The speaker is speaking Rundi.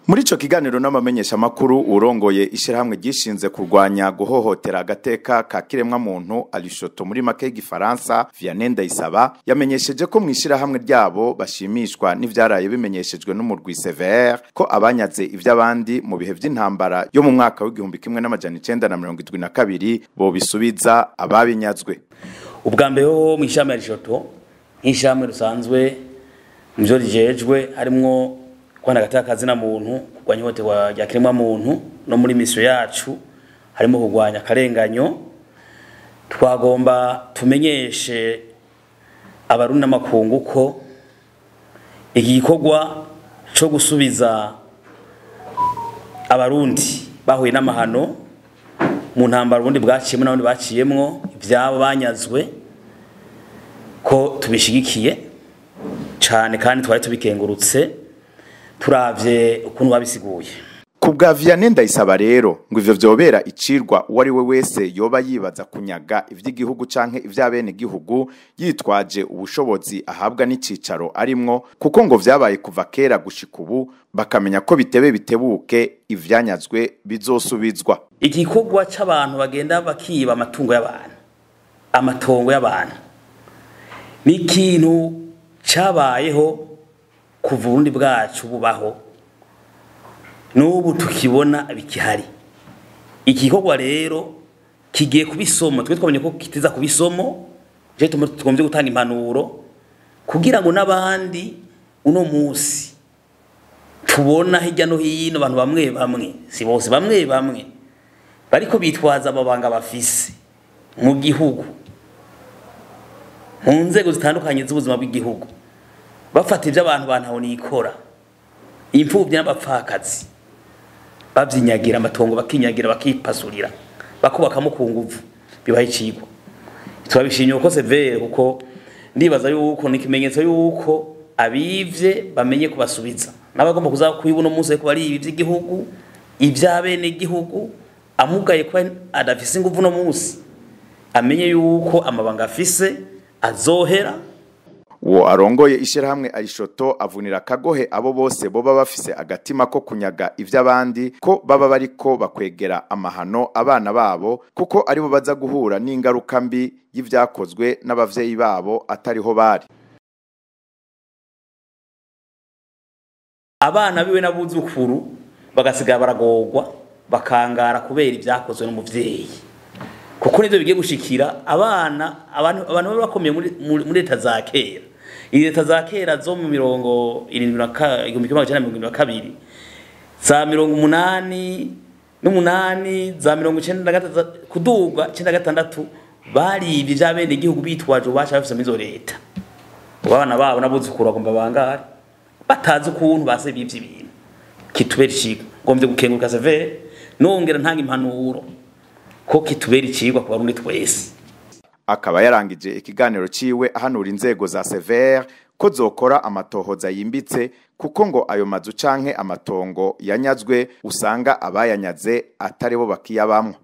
Muri ico kiganiro n'amamenyeshamakuru, urongoye ishirahamwe ryishinze kurwanya guhohotera agateka ka kiremwa muntu, Alishoto muri make y'igifaransa, Vianney Ndayisaba, yamenyesheje ko mu ishirahamwe ryabo bashimishwa n'ivyaraye bimenyeshejwe n'umurwi CVR ko abanyaze ivy'abandi mu bihe vy'intambara yo mu mwaka w'1972 bobisubiza ababinyazwe. Ubwa mbere ho mu ishami Alishoto, nk'ishami rusanzwe mu vyo rijejwe harimwo kwana agateka kazina muntu, kurwanya ihohoterwa rya kiremwa muntu, no muri mission yacu harimo kurwanya akarenganyo, twagomba tumenyeshe Abarundi n'amakungu ko iki gikorwa co gusubiza Abarundi bahuye n'amahano mu ntambara ubundi bwaciyemwo n'abandi baciyemwo ivyabo banyazwe, ko tubishigikiye cane kandi twari tubikengurutse turavye ukuntu babisiguye. Ku bwa Vianney Ndayisaba rero, ngo ivyo vyobera icirwa uwo ari we wese yoba yibaza kunyaga ivy'igihugu canke ivy'abene gihugu yitwaje ubushobozi ahabwa n'icicaro arimwo, kuko ngo vyabaye kuva kera gushika ubu, bakamenya ko bitebe bitebuke ivyanyazwe bizosubizwa. Igikorwa c'abantu bagenda bakiba amatungo y'abantu, amatongo y'abantu, ni ikintu cabayeho kuva Uburundi bwacu bubaho, n'ubu tukibona bikihari. Igikorwa rero kigiye kubisomo, twe twabonye ko kitiza kubisomo, je tugombye gutanga impanuro kugira ngo n'abandi uno munsi tubona hirya no hino abantu bamwe bamwe, si bose, bamwe bamwe bariko bitwaza amabanga bafise mu gihugu, mu nzego zitandukanye z'ubuzima bw'igihugu, bafata ivy'abantu bantaho nikora, imfuvyi n'abapfakazi, bavyinyagira amatongo, bakinyagira, bakipasurira, bakubakamo ku nguvu, bibaha icigwa. Turabishimye kuko CVR, kuko ndibaza yuko ni ikimenyetso yuko abivye bamenye kubasubiza, n'abagomba kuza kwiba uno munsi ko ari ibi vy'igihugu, ivy'abene igihugu, amugaye ko adafise inguvu uno munsi, amenye yuko amabanga afise azohera. Uwo arongoye ishirahamwe Alishoto avunira akagohe abo bose boba bafise agatima ko kunyaga ivy'abandi, ko baba bariko bakwegera amahano abana babo, kuko aribo baza guhura n'ingaruka mbi y'ivyakozwe n'abavyeyi babo atariho bari. Abana biwe n'abuzukuru bagasigara baragorwa, bakangara kubera ivyakozwe n'umuvyeyi, kuko nivyo bigiye gushikira abana. Abantu baba bakomeye muri leta za kera, iyi leta za kera zo mu mirongo irindwi na 1972, za 88, za 93 kuduga 96, barivye ivy'abene igihugu bitwaje ububasha bafise muri izo leta. Ubu abana babo n'abuzukuru bagomba bangare batazi ukuntu base bivye ibintu. Kitubera icigwa. Ngomvye gukenguruka CVR, nongera ntanga impanuro ko kitubera icigwa ku Barundi twese. Akaba yarangije ikiganiro ciwe ahanura inzego za CVR ko zokora amatohoza yimbitse, kuko ngo ayo mazu canke amatongo yanyazwe usanga abayanyaze atari bo bakiyabamwo.